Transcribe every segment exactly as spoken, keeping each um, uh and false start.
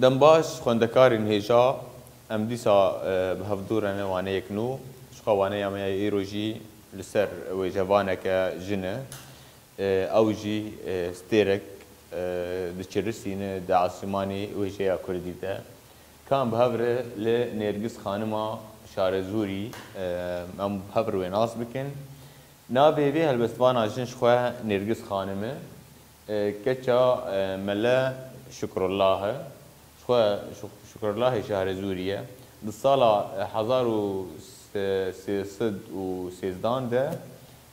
Dem baş, xwendekarên hêja, em dîsa, e, bi hev dû re ne waneyek nû. Ji xwe waneya me ya îro jî li ser wêjevaneke jin e. E, ew jî, e, stêrek, e, diçirisîne di esîmanê wêjeya kurdî de. Ka em bi hev re li Nêrgiz Xanima Şarezûrî, e, em bi hev re wê nas bikin. Navê vê helbestvana jin ji xwe Nêrgiz Xanim e. E, keça, e, Mele Şukrullah e. Ji xwe Şuk-, Şukrullahê Şahrezûrî ye. Di sala, e, hezar û sê sed û sêzdan de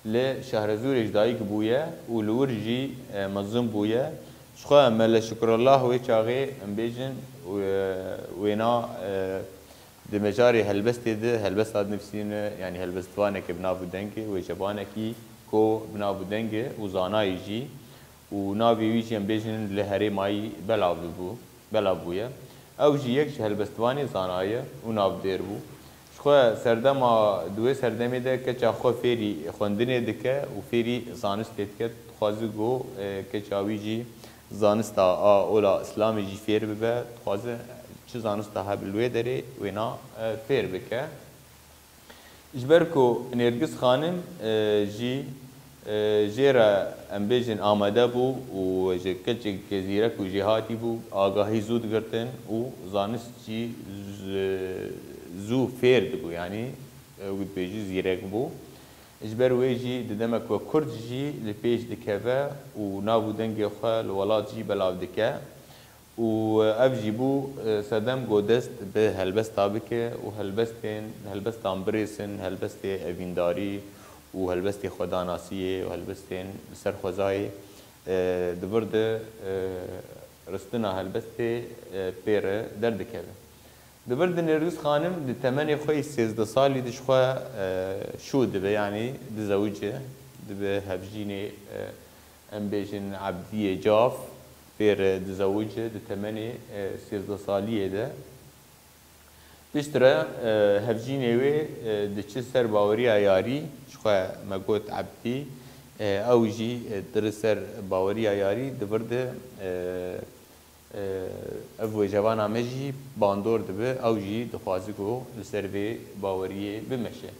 li Şahrezûrê ji dayik bûye û li wir jî, e, mezin bûye. Ji xwe Mele Şukrullah wê çaxê, em bêjin, e, wêna, e, di mejarê helbestê de helbesta dinivîsîne, yanî helbestvaneke bi nav û deng e, wêjevanekî ku bi nav û deng e û zanayê jî û navê wî jî em bêjin li herêmayî belav bû, belav bûye. Ew jî yek ji helbestvanê zana ye û navdêr bû. Ji xwe serdema, di wê serdemê de keça xwe fêrî xwendinê dike û fêrî zanistê dike. Dixwaze ku, e, keça wî jî zanista a ola Îslamê jî fêr bibe. Dixwaze çi zanista hebe li wê derê wêna, e, fêr bike. Ji ber ku Nêrgiz Xanim, e, jî, e, jê re em bêjin amade bû û ji keçekê zîrek û jêhatî bû, agahî zû digirtin û zanist jî z-, zû fêr dibû, yanî, e, wekî dibêjî zîrek bû. Ji ber wê jî di demek ku kurd jî li pêş dikeve û nav û dengê xwe li welat jî belav dike. Û ev jî bû, e, sedem ku dest bi helbesta bike û helbestên, helbestan birêsin, helbestê evîndarî û helbestê xwedanasiyê û helbestên li ser xwezayê, e, di vir de, e, ristina helbestê, e, pê re derdikeve. Di vir de Nêrgiz Xanim di temenê xwe yî sêzdeh salî de ji xwe, e, şû dibe, yanî dizewice, dibe hevjînê, e, em bêjin Ebdiyê Caf, pê re dizewice di temenê, e, sêzdeh saliyê de. Piştre, e, hevjînê wê, e, diçi ser baweriya yarî, ji xwe me got Ebdî, e, ew jî, e, diri ser baweriya yarî, di vir de, e, e, ev wêjevana me jî bandor dibe, ew jî dixwaze ku li ser vê baweriyê bimeşe.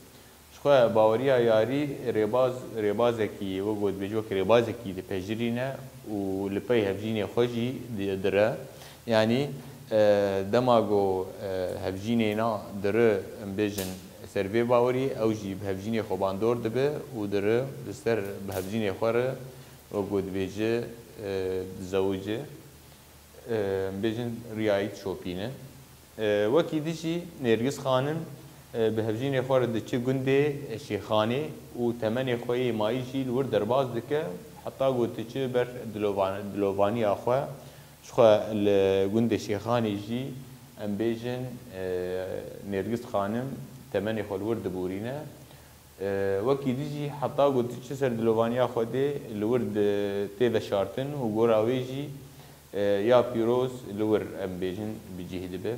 Ji xwe baweriya yarî rêbaz, rêbazekî, wek ku dibêje, wek rêbazekî dipejirîne û li pey hevjînê xwe jî di-, dire. Yanî, e, dema ku, e, hevjînê na dire, em bêjin, ser vê bawerî, ew jî bi hevjînê xwe bandor dibe û dire li ser bi hevjînê xwe re, wek ku dibêje, e, dizewice, e, em bêjin riyayî dişopîne. E, wekî din jî Nêrgiz Xanim, e, bi hevjînê xwe re diçe gundê Şêxanê û temenê xwe yê mayî jî li wir derbas dike, heta ku diçe ber dilovan-, dilovaniya xwe. Ji xwe li gundê Şêxanê jî em bêjin, e, Nêrgiz Xanim temenê xwe li wir diborîne. E, wekî din jî heta ku diçe ser dilovaniya Xwedê li wir di-, tê veşartin û gora wê jî, e, ya pîroz li wir, em bêjin, bi cih dibe.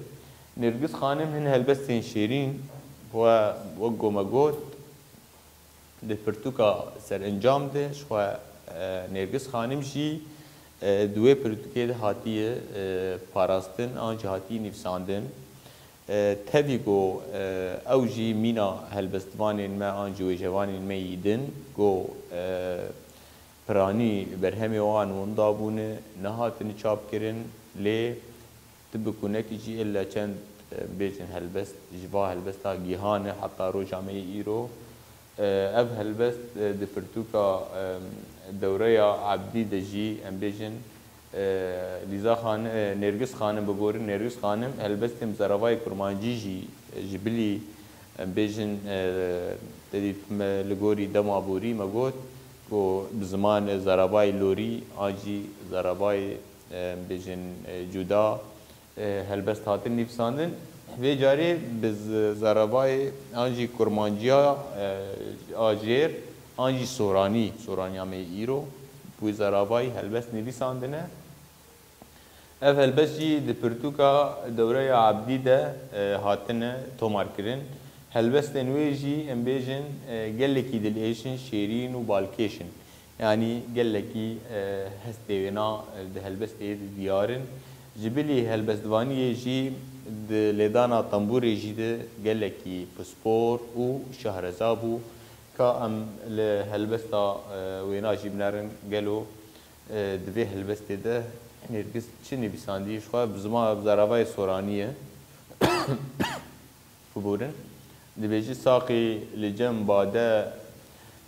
Nêrgiz Xanim hin helbestên şêrîn xwe, wek ku me got, di pirtûka serencam de ji xwe, e, Nêrgiz Xanim jî, e, di wê pirtûkê de hatiye, e, parastin an jî hatiye nivîsandin. E, tevî ku, e, ew jî mîna helbestvanên me an jî wêjevanên me yî din ku, e, piranî berhemê wan winda bûne, nehatine çapkirin, lê tu bi kunekî jî ille çend, e, bêjin helbest, ji va helbesta gihan e heta roja me yê îro. E, ev helbest, e, di pirtûka, e, Dewreya Ebdî de jî, em bêjin, e, Lîza Xan-, e, Nêrgiz Xanim biborin. Nêrgiz Xanim helbestên bi zeravayê kurmancî jî, e, ji bilî, em bêjin, e, te dît me li gorî dema borî me got ku bi ziman, e, zeravayê lorî an jî zeravayê, e, em bêjin, e, cuda, e, helbest hatin nivîsandin. Vê carê bi z-, zeravayê an jî kurmanciya, e, a jêr an jî soranî, soraniya me yê îro, bi wî zeravayî helbest nivîsandine. Ev helbest jî di pirtûka Dewreya Ebdî de, e, hatine tomarkirin. Helbestên wê jî, em bêjin, e, gelekî dilêş in, şêrîn û balkêş in. Yanî gelekî, e, hestê wêna, e, di helbestê de diyar in. Ji bilî helbestvaniyê jî di lêdana tembûrê jî de gelekî pispor û şahreza bû. Ka em li helbesta, e, wêna jî binerin, gelo, e, di vê helbestê de Nêrgiz çi nivîsandî? Ji xwe bi ziman, bi zaravayê soranî ye. Biborin. Dibêjî: Saqî li cem bade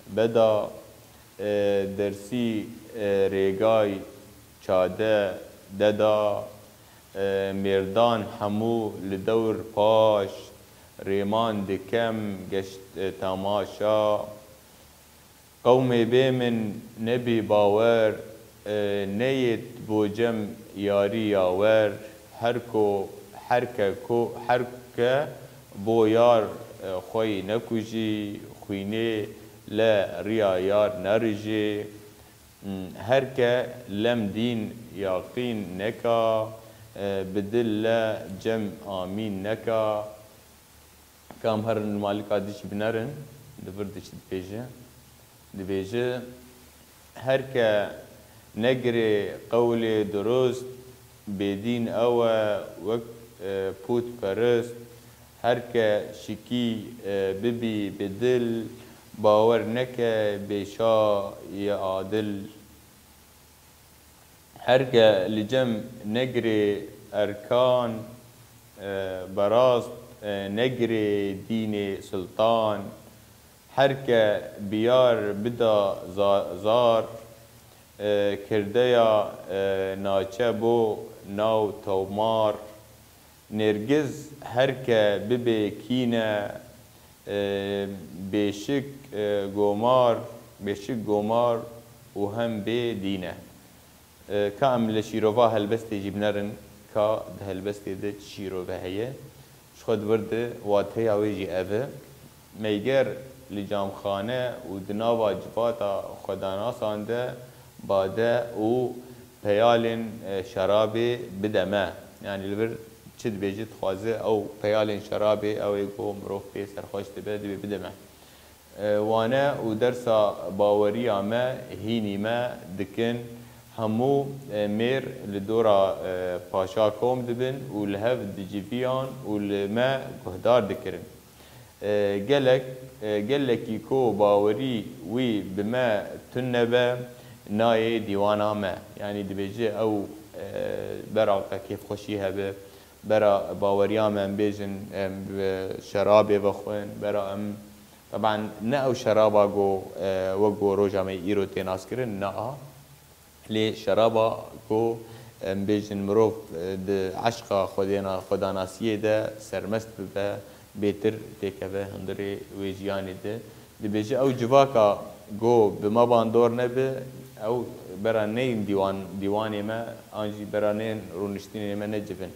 beda, e, dersî, e, rêgay çade deda, e, mêrdan hemû li dewr paş, rêman dikem geşt, e, temaşa. Qewmê bê min nebî bawer, e, neyêt bo cem yarî yawer. Her ko, her ke ko, her ke bo yar, e, xweyî nekujî, xwînê le riya yar nerijê. Her ke lem dîn yaqîn neka, e, bi dil le cem amîn neka. Kam herin li malika dişî binerin, di vir de çi dibêje? Dibêje: Her ke negirê qewlê dirust, bêdîn ew e wek, e, pûtperist. Her ke şikî, e, bibî bi dil, bawer neke bêşa yê adil. Her ke li cem negirê erkan, e, berast, e, negirê dînê sultan, her ke biyar bida za-, zar, e, kirdeya, e, naçe bo nav tomar. Nêrgiz her ke bibe kîne, e, bêşik, e, gomar, bêşik gomar û hem bê dîn e. E, ka em li şîrova helbestê jî binerin, ka di helbestê de çi şîrove heye. Ji xwe di vir de wateya wê jî ev e: Meyger li camxane û di nava civata xwedanasan de bade û peyalên, e, şerabê bide me. Yanî li vir çi dibêje, dixwaze ew peyalên şerabê, ew ê ku mirov pê serxweş dibe, divê bide me. E, wane û dersa baweriya me hînî me dikin. Hemû, e, mêr li dora, e, paşa kom dibin û li hev diciviyan û li me guhdar dikirin. E, gelek, e, gelekî ku bawerî wî bi me tune be, nayê dîwana me. Yanî dibêje ew, e, bera ke kêfxweşî hebe, bera baweriya me, em bêjin, em bi şerabê vexwin, bera em, teben ne ew şeraba ku, e, wek ku roja me îro tê naskirin, na. Lê şeraba ku, em bêjin, mirov, e, di eşqa xwedêna-, xwedanasiyê de sermest bibe, bêtir têkeve hundirê wê jiyanê de. Dibêje ew civaka ku bi me bandor nebe, ew bera neyên dîwan-, dîwanê me, an jî bera neyên rûniştînê me necivin.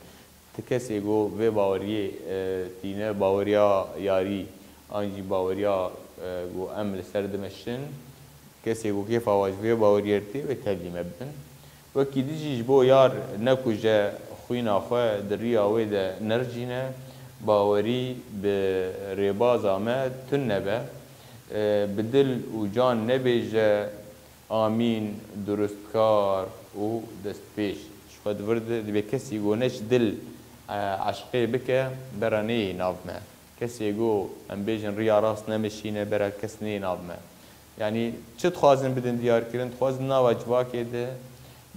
Ti kesê ku vê baweriyê, e, tîne, baweriya yarî, an jî baweriya, e, ku em li ser dimeşin, kesê ku kêfa wan ji vê baweriyê re tê, wê tevlî me bibin. Wekî din jî ji bo yar nekuje, xwîna xwe di riya wê de nerijîne, bawerî bi rêbaza me tune be, e, bi dil û can nebêje, Amîn, durustkar û destpêş. Ji xwe di vir de dibê kesî ku ne ji dil, e, eşqê bike, bera neyê nav me. Kesê ku em bêjin riya rast nemeşîne, bera kes neyê nav me. Yanî çi dixwazin bidin diyarkirin? Dixwazin nava civakê de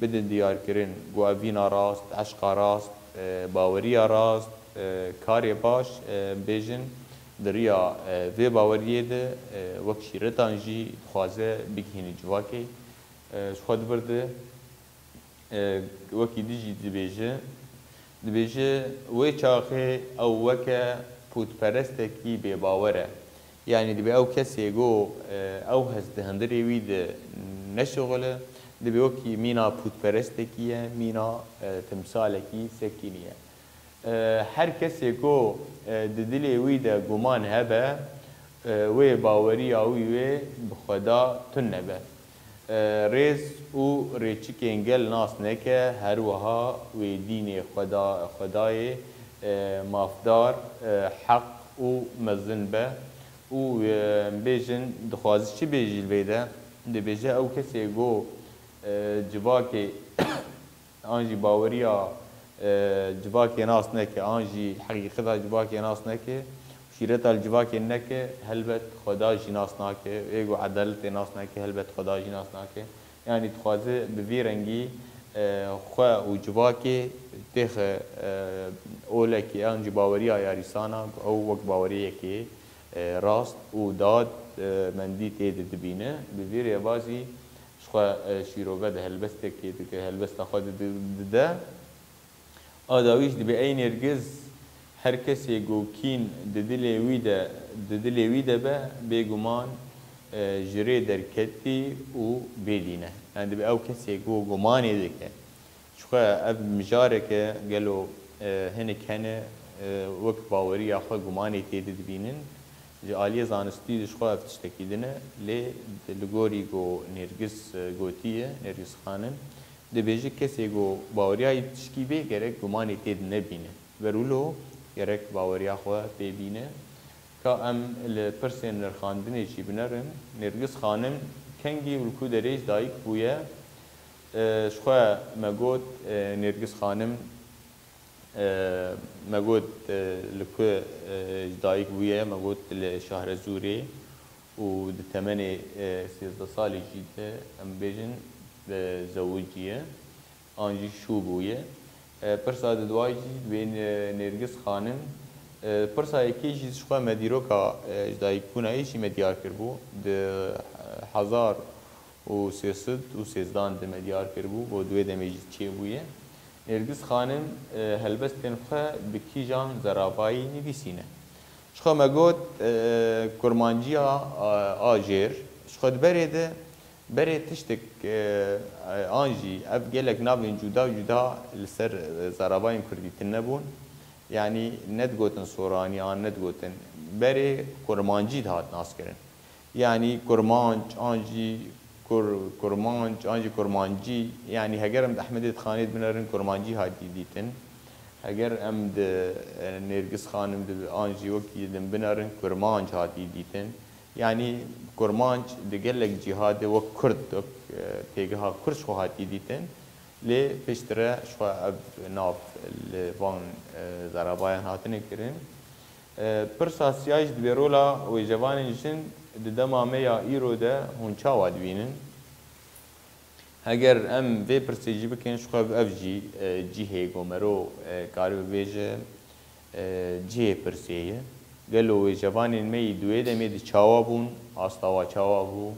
bidin diyarkirin ku evîna rast, eşqa rast, e, baweriya rast, e, karê baş, e, bêjin, di riya, e, vê baweriyê de, e, wek şîretan jî dixwaze bigihîne civakê. E, ji xwe di vir de, e, wekî din jî dibêje, dibêje, wê çaxê ew weke pûtperestekî bêbawer e. Yanî dibê ew kesê ku, e, ew hest di hundirê wî de neşixule, dibê wekî mîna pûtperestekî ye, mîna, e, timsalekî sekînî ye. E, her kesê ku, e, di dilê wî de guman hebe, e, wê baweriya wî wê bi Xweda tune be. E, rêz û rêçikên gel nas neke, her wiha wê dînê Xweda-, Xwedayê, e, mafdar, e, heq û mezin be û, e, bêjin, dixwaze çi bêjî li vê de? Dibêje ew kesê ku, e, civakê an jî baweriya e, civakê nas neke, an jî heqîqeta civakê nas neke, şîreta li civakê neke, helbet Xweda jî nas nake. Ê ku edaletê nas neke, helbet Xweda jî nas nake. Yanî dixwaze bi vî rengî, e, xwe û civakê têxe, e, olekê an jî baweriya yarîsana ku ew wek baweriyekê, e, rast û dad, e, mendî tê de dibîne. Bi vî rêva jî ji xwe, e, şîrove di helbestekê dike, helbesta xwe di-, di-, dide. A dawî jî dibê ey nêrgiz her kesê ku kîn di dilê wî de, di dilê wî de be, bêguman, e, ji rê derketî û bêdîn e. Yanî dibê ew kesê ku gumanê dike. Ji xwe ev mijareke gelo, e, hinek hene, e, wek baweriya xwe gumanê tê de dibînin. Ji aliyê zanistî de ji xwe ev tiştekî din e, lê li gorî ku Nêrgiz, e, gotiye, Nêrgiz Xanim, dibêje kesê ku baweriya wî tişkî bê gerek gumanê tê de nebîne. Berûlo gerek baweriya xwe pê bîne. Ka em li pirsên nirxandinê jî binerin, Nêrgiz Xanim kengî û li ku derê ji dayik bûye? E, ji xwe me got, e, Nêrgiz Xanim, e, me got, e, li ku, e, ji dayik bûye, me got li Şahrezûrê û di temenê, e, sêzdeh salî jî de, em bêjin, e, zewiciye, an jî şû bûye. E, pirsa di duayî jî dibên, e, Nêrgiz Xanim, e, pirsa yekê jî ji xwe me dîroka, e, ji dayikbûna yê jî me diyar kiribû. Di hezar û sê sed û sêzdan de me diyar kiribû, bo di wê demê jî çêbûye. Nêrgiz Xanim, e, helbestên xwe bi kîjan zerabayî nivîsîne? Ji xwe me got, e, kurmanciya, e, a jêr. Ji xwe di berê de, berê tiştek, e, e, an jî ev gelek navên cuda cuda li ser, e, zerabayên kurdî tune bûn. Yanî nedigotin soranî an nedigotin. Berê kurmancî dihat naskirin. Yanî kurmanc, an jî kur-, kurmanc, an jî kurmancî. Yanî heger em di Ehmedê Dixanê de binerin, kurmancî hatî dîtin. Heger em di, e, Nêrgiz Xanim de an jî wekî din binerin, kurmanc hatî dîtin. Yanî kurmanc di gelek cîha de wek kurd, wek, e, têgeha kurd ji xwe hatî dîtin. Lê piştre ji xwe ev nav li van, e, zerabayan hatine kirin. E, pirsa siyayî jî dibê rola wêjevanên jin di dema me ya îro de hûn çawa dibînin? Heger em vê pirsê jî bikin, ji xwe ev jî, e, cihê ku mero, e, karibe bêje, e, cihê pirsê ye. Gelo wêjevanên me yî di wê demê de çawa bûn, asta wa çawa bû?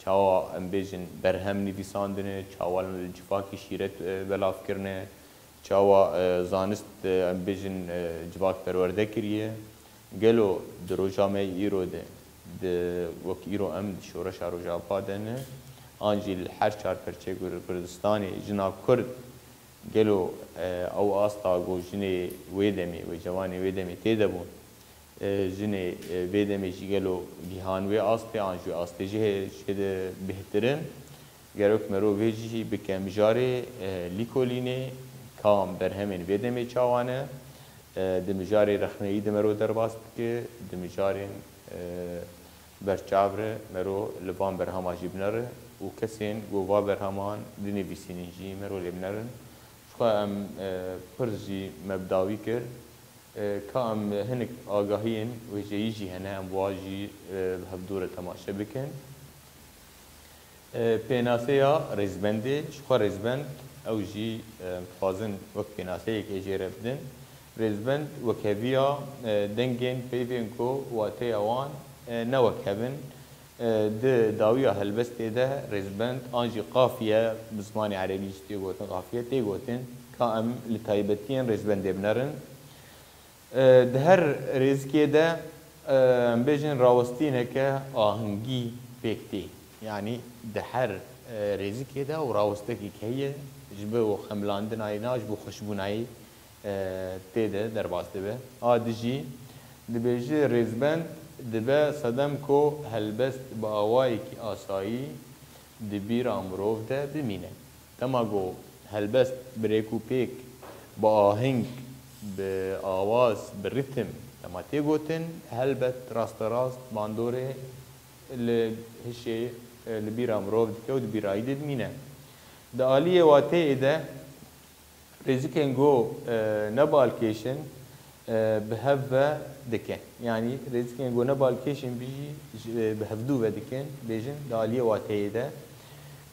Çawa, em bêjin, berhem nivîsandine, çawa li civakî şîret, e, belav kirine, çawa, e, zanist, e, em bêjin, e, civak perwerde kiriye. Gelo di roja me îro de, di, wek îro em di şoreşa Rojava de ne, an jî li her çar perçeyê Kur-, Kurdistanê jina Kurd, gelo, e, ew asta ku jinê wê demê, wêcevanê wê demê tê de bûn, e, jinê, e, vê demê jî gelo gihan wê astê an ji wê astê jî hê-, jê de bêhtir in. Gerek merov vê jî bike mijarê, e, lîkolînê, kam berhemên vê demê çawa ne, e, di mijarê rexneyî de merov derbas bike, di mijarên, e, berçav re merov li van berhema jî binere û kesên ku va berheman dinivîsînin jî merov lê binerin. Ji xwe em, e, pirs jî me bi dawî kir. E, ka em hinek agahiyên wêjeyî jî hene, em wa jî, e, bi hevdû re temaşe bikin. E, pênaseya rêzbendê, ji xwe rêzbend, ew jî, e, em dixwazin wek pênaseyekê jê re bidin. Rêzbend wekheviya, e, dengên peyvên ku wateya wan, e, ne wekhev in. E, di dawiya helbestê de rêzbend an jî qafiye, bi zimanê erebî jî tê gotin qafiye, tê gotin ka em li taybetiyên rêzbendê binerin. E, di her rêzikê de, e, em bêjin rawestîneke ahingî pêk tê. Yanî di her, e, rêzikê de ew rawestekek heye, ji bo xemilandinayê na, ji bo xweşbûnayê, e, tê de derbas dibe. A dijî dibêje, rêzbend dibe sedem ku helbest bi awayekî asayî di bîra mirov de bimîne. Dema ku helbest bi rêk û pêk, bi aheng, bi awaz, bi rîtim dema tê gotin, helbet rasterast bandorê li hişê, e, li bîra mirov dike û di bîrayî de dimîne. Di aliyê wateyê de Rêzikên go, e, ne balkêş in, e, bi hev ve dikin. Yanî rêzikên go ne balkêş in bijî, ji, e, bi hevdû ve dikin, bêjin di aliyê wateyê de.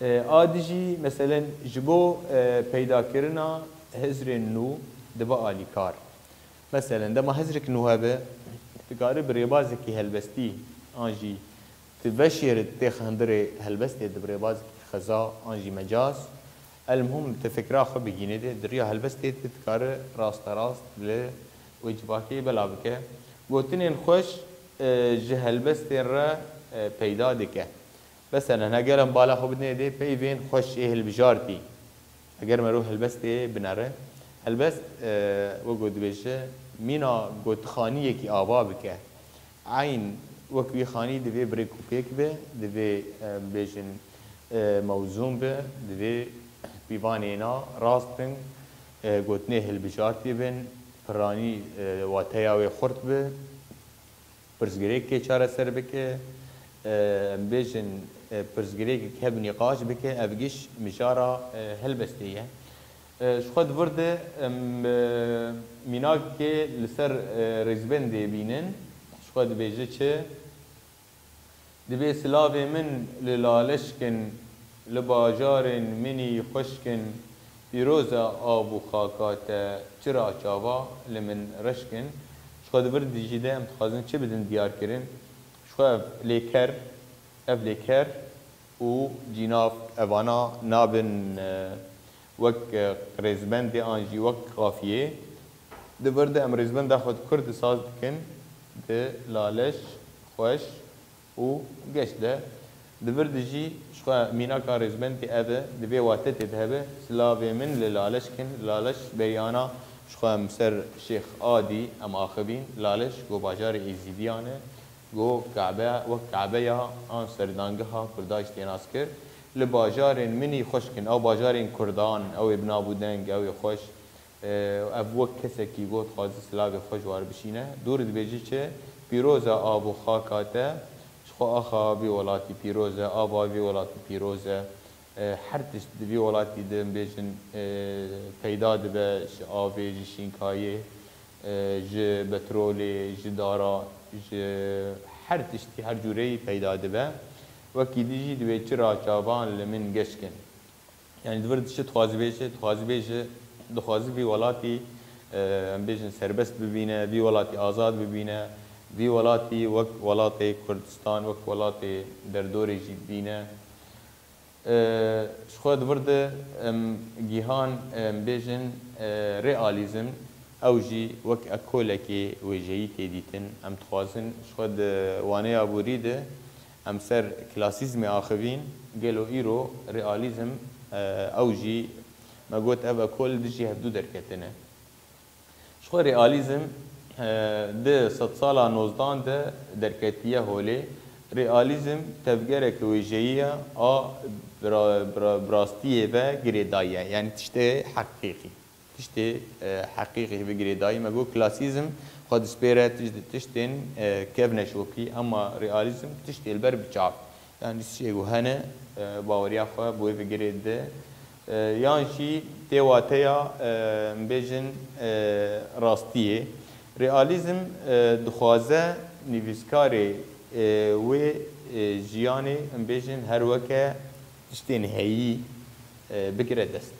E, a dijî, meselen, ji bo, e, peydakirina hizrên nû dibe alîkar. Meselen, dema hizrek nû hebe, dikare bi rêbazekî helbestî an jî tu veşêrit têx hundirê helbestê di bi rêbazekî xeza an jî mecaz. Elmuhim, tu fikra xwe bigînê dê, di riya helbestê tu dikare rasterast li wê civakê bela bike. Gotinên xweş, e, ji helbestên re, e, peyda dike. Meselen, heger em bala xwe bidinê dê peyvên xweş ê hilbijartî. Heger mero helbestê binere, helbest, e, wek ku dibêje, mîna gotixaniyekî ava bike. Eyn wek wî xanî divê bi rêk û pêk be, divê, e, bêjin, e, mewzûn be, divê pîvanêna rast bin, e, gotinê hilbijartî bin, piranî, e, wateya wê xurt be, pirsgirêkê çareser bike, e, em bêjin, e, pirsgirêkek hev nîqaş bike, ev giş mijara, e, helbestê ye. E, ji xwe di vir de em, e, mînakê li ser, e, rêzbendê bînin. Ji xwe dibêje çi? Dibê silavê min li Laleşk in, li bajarên min î xweşk in, pîroz e av û xaka te, çira çava li min reşk in. Ji xwe di vir dijî de em dixwazin çi bidin diyarkirin? Ji xwe ev lêker, ev lêker û cînav evana nabin, e, wek, e, rêzbendê an jî wek qafiyê. Di vir de em rêzbenda xwe di kur de saz dikin, di Laleş, Xweş û Geş de. Di vir de jî ji xwe mînaka rêzbendê ev e, divê wate tê de hebe, silavê min li Laleşk in, Laleş berî ana ji xwe em ser Şêx Adî em axivîn, Laleş go bajarê Êzîdiyan e, go Kabe, wek Kabeya an serdangeha Kurda jî tê nas kir. Li bajarên min î xweşk in, ew bajarên Kurdan, ew ê bi nav û deng, ew ê xweş. E, ev wek kesekî got, dixwaze silavê xwe ji war bişîne. Dûr dibêjî çi? Pîroz e av û xaka te, ji xwe axa vî welatî pîroz e, ava vî welatî pîroz e. E, her tişt di vî welatî de, em bêjin, e, peyda dibe, ji avê, ji şînkayê, e, ji petrolê, ji dara, ji her tiştî, her cûreyî peyda dibe. Wekî dî jî dibê çira çavan li min geşk in. Yanî di vir de çi dixwazî bêje? Dixwazî bêje, dixwazî vî welatî, e, em bêjin serbest bibîne, vî welatî azad bibîne, vî welatî wek welatê Kurdistan, wek welatê derdorê jî bibîne. E, ji xwe di vir de em gihan, em bêjin, e, realîzm, ew jî wek ekolekê wêjeyî tê dîtin. Em dixwazin ji xwe di waneya borî de em ser klasîzmê axivîn, gelo îro realîzm, e, ew jî me got ev ekol dijî hevdû derketine. Ji xwe realîzm, e, di sedsala nozdan de derketiye holê. Realîzm tevgereke wêjeyî ye a bira-, bira-, bi rastiyê ve girêdayî ye. Yanî tiştê heqîqî. Tiştê, e, heqîqî bi girêdayî me got klasîzm xwe dispêre tişt-, tiştên, e, kevneşokî, ema realîzm tiştê li ber bi çav. Yanî tiştê ku hene, e, baweriya xwe bi wê ve girê dide. E, yan jî tê wateya, e, em bêjin, e, rastiyê. Realîzm, e, dixwaze nivîskarê, e, wê, e, jiyanê, em bêjin her weke tiştên heyî, e, bigire dest.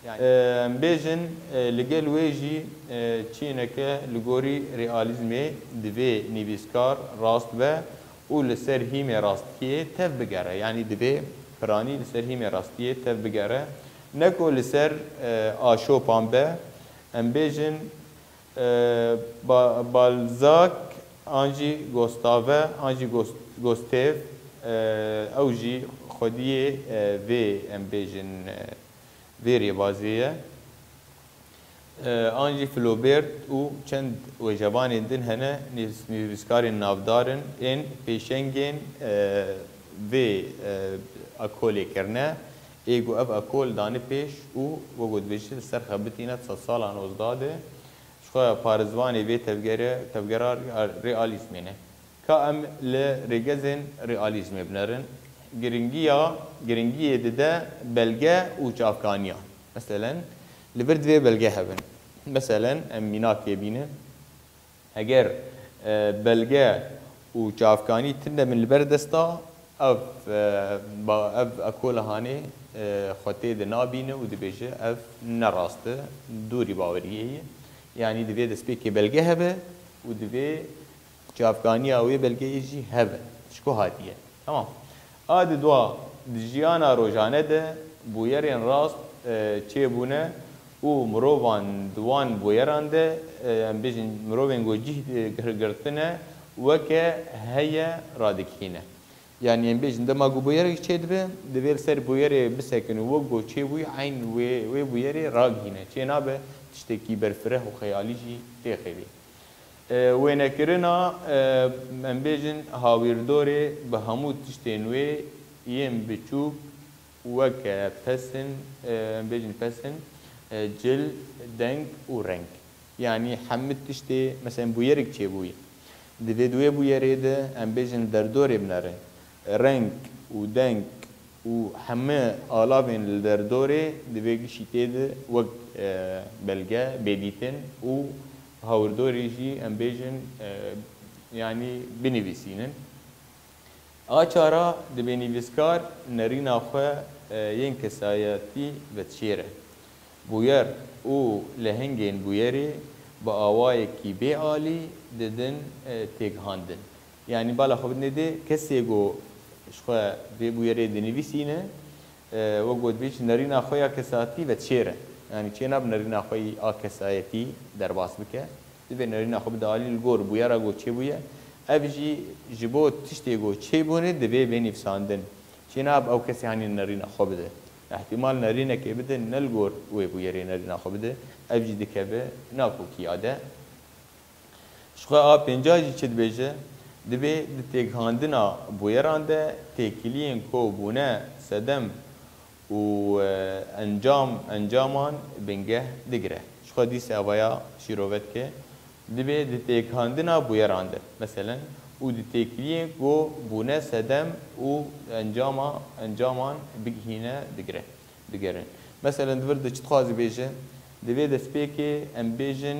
Yanî, e, em bêjin, e, li gel wê jî, e, çîneke li gorî realîzmê divê nivîskar rast be û li ser hîmê rastiyê tev bigere. Yanî divê piranî li ser hîmê rastiyê tev bigere. Ne ku li ser, e, aşopan be, em bêjin, e, Ba-, Balzac an jî Gustave an jî Gos-, Gustave, e, ew jî xwediyê, e, vê, em bêjin, e, vê rêbazê ye. E, an jî Flaubert û çend wêjevanên din hene, nivîs-, nivîskarên navdar in, ên pêşengên, e, vê, e, ekolê kirine, ê ku ev ekol dane pêş û wek ku dibêje li ser xebitîne di sedsala nozda de, ji xwe parêzvanê vê tevgere, tevgera re-, realîzmê ne. Ka em li rêgezên realîzmê binerin, giringiya, giringiyê dide belge û çavkaniyan. Meselen, Li vir divê belge hebin. Meselen, em mînakê bînin. Eger, e, belge û çavkanî tune bin li ber desta, ev, e, ba-, ev ekola hanê, e, xwe tê de nabîne û dibêje, ev ne rast e, dûrî baweriyê ye. Yanî divê destpêkê belge hebe û divê çavkaniya wê belgeyê jî hebe. Ji ku hatiye. Tamam. A di dua, di jiyana rojane de bûyerên rast, e, çêbûne û mirovan di wan bûyeran de, e, em bêjin mirovên ku cih, e, gir-, girtine weke heye radikîne. Yanî em bêjin dema ku bûyerek çêdibe, divê li ser bûyerê bisekin û wek ku çêbûyî eyn wê, wê bûyerê ragihîne. Çênabe tiştekî berfireh û xeyalî jî têxivî. E, wênekirina, e, em bêjin hawîrdorê bi hemû tiştên wê yên biçûk weke pesin, e, em bêjin pesin, e, cil, deng û reng. Yanî hemû tiştê, meselen bûyerek çêbûyî. Divê di wê bûyerê de em bêjin derdorê binere. Reng û deng û heme alavên li derdorê di vê gişî tê de wek, e, belge bê dîtin û hawirdorê jî em bêjin, e, yanî binivîsînin. A çara dibê nivîskar nerîna xwe, e, yên kesayetî vedişêre. Bûyer û lehengên bûyerê bi awayekî bê alî didin, e, têgihandin. Yanî bala xwe bidinê dê kesê ku ji xwe vê bûyerê dinivîsîne, e, wek got bêjî nerîna xwe ya kesatî vedişêre. Yanî çênabe nerîna xwe yî a kesayetî derbas bike. Divê nerîna xwe bide alî li gor bûyera ku çêbûye. Ev jî ji bo tiştê ku çêbûne divê bê nivîsandin. Çênabe ew kesê hanî nerîna xwe bide. Îhtîmal nerînekê bide ne li gor wê bûyerê nerîna xwe bide. Ev jî dikeve nakokiya de. Ji xwe a pênca jî çi dibêje? Dibê di têgihandina bûyeran de têkiliyên ku bûne sedem û, e, encam, encaman bingeh digire. Ji xwe dîsa vaya şîrove dike. Dibê di têkhandina bûyeran de, meselen, û di têkiliyên ku bûne sedem û encama, encaman bigihîne digire, digerin. Meselen, di vir de çi dixwazî bêje? Divê destpêkê em bêjin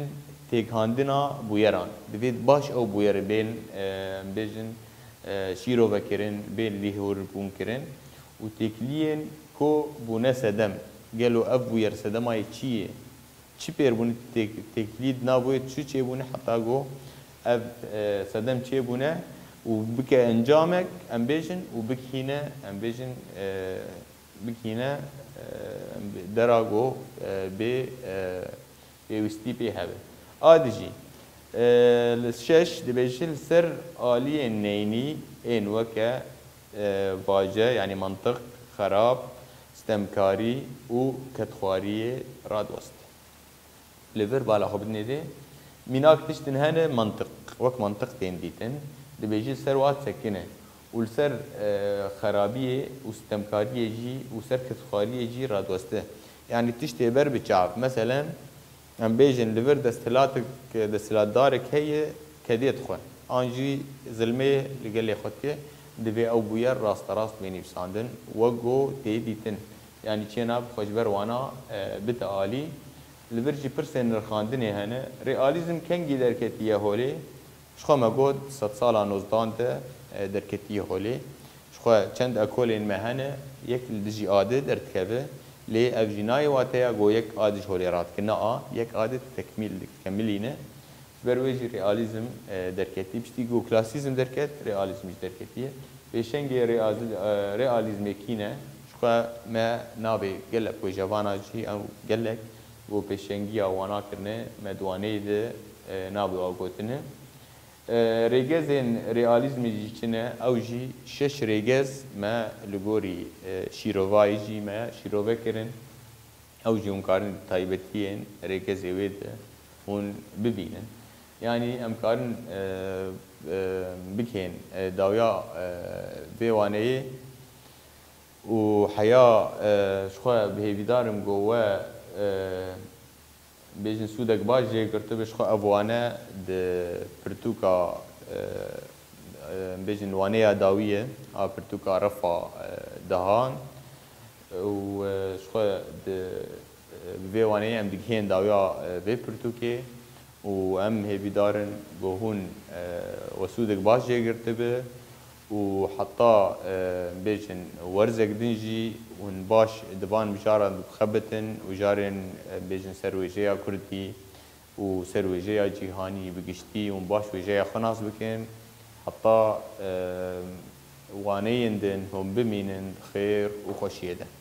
têkhandina bûyeran. Divê baş ew bûyerê bên, e, em bêjin, e, şîrove kirin, bên lîhorbûn kirin. Û têkiliyên ku bûne sedem. Gelo ev bûyer sedema yê çi ye? Çi pêr bûne têk-, têkilî di nav wê çi çêbûne heta ku ev, e, sedem çêbûne û bike encamek, em bêjin, û bikihîne, em bêjin, e, bikihîne, e, em bê-, dera ku, e, bê, e, pêwîstî pê hebe. A dijî, e, li şeş dibêje li ser aliyên neynî ên weke, e, vaje, yanî mantiq, xerab, stemkarî û kedxwariyê radiweste. Li vir bala xwe bidinê dê. Mînak tiştin hene mantiq, wek mantiq tên dîtin, dibêje li ser wan sekine û li ser, e, xerabiyê û stemkariyê jî û ser kedxwariyê jî radiweste. Yanî tiştê ber bi çav. Meselen, em bêjin li vir desthilatek, desthilatdarek heye, kedê dixwe. An jî zilmê li gelê xwe dike, divê ew bûyer rasterast bê nivîsandin, wek ku tê dîtin. Yanî çênabe xwe ji ber wana, e, bite alî. Li vir jî pirsên nirxandinê hene. Realîzm kengî derketiye holê? Ji xwe me got, sedsala nozdan de, e, derketiye holê. Ji xwe çend ekolên me hene, yek li dijî a de derdikeve, lê ev jî nayê wateya ku yek a dij holê radike. Na a, yek a de tekmîl dikemilîne. Ji ber wê jî realîzm, e, derketî. Piştî ku klasîzm derket, realîzm jî derketiye. Pêşengê reaz-, e, realîzmê kî ne? Ji xwe me navê gelek wêjevana jî ew gelek ku pêşengiya wana kirine, me di waneyê de, e, navê wa gotine. E, rêgezên realîzmê jî çi ne? Ew jî şeş rêgez me li gorî, e, şîrovayê jî me şîrove kirin. Ew jî hûn karin taybetiyên rêgezê wê de hûn bibînin. Yanî em karin, e, e, bikên, e, dawiya, e, vê waneyê û heya, e, ji xwe bi hêvîdar im ku we, e, bêjin sûdek baş jê girtibe. Ji xwe ev wane di pirtûka, e, e, bêjin waneya dawî ye, a pirtûka refa, e, dihan û, e, ji xwe di, e, Bi vê waneyê em digihên dawiya, e, vê pirtûkê û em hêvîdar in ku hûn, e, we sûdek baş jê girtibe û heta, e, bêjin werzek din jî hûn baş di van mijaran de bixebitin û carên, e, bêjin serwêjeya kurdî û serwêjeya cîhanî bi giştî hûn baş wêjeya xwe nas bikin. Heta, e, waneyên din hûn bimînin xêr û xweşiyê de.